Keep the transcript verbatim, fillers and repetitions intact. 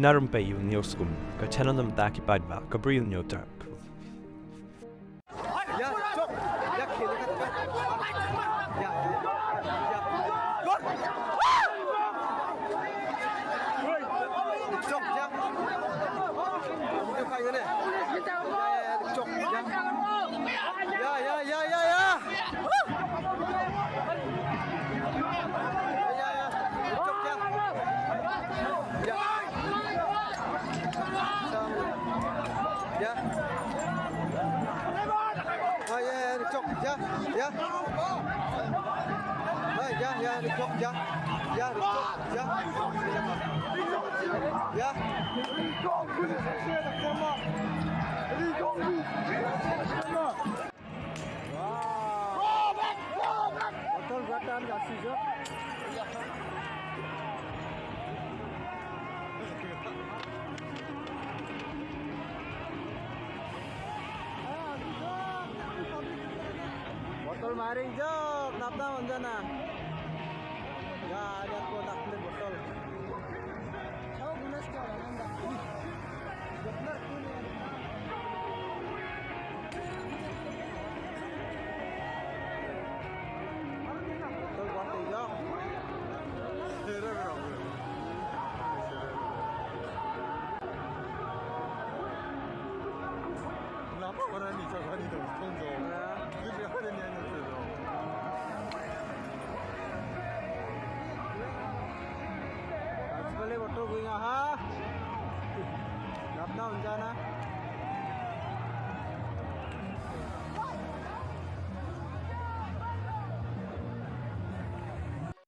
Narum pe yu nyo skum ka channel nam ta ki pad ba ka bril nyo term. Ya, chok. Ya, khele ka. Ya, ya, ya. Chok, ya. Chok, ya. Ya, ya, ya, ya, ya. Ya, ya, ya. Chok, ya. Ya. Ya. Ha, ya, ya, chok, ya, ya. Ha, ya, ya, chok, ya. Ya, chok, ya. Ya. Wow. Botol buatan gak sih, Jok. Botol maring, Jok. Napa manjana? Ya, ada kotak botol. Kenapa orang ni cakap ni tu? Tunggu. Dia biar dia ni aja tu. As pele botol gue nggak ha. Dap na unjana.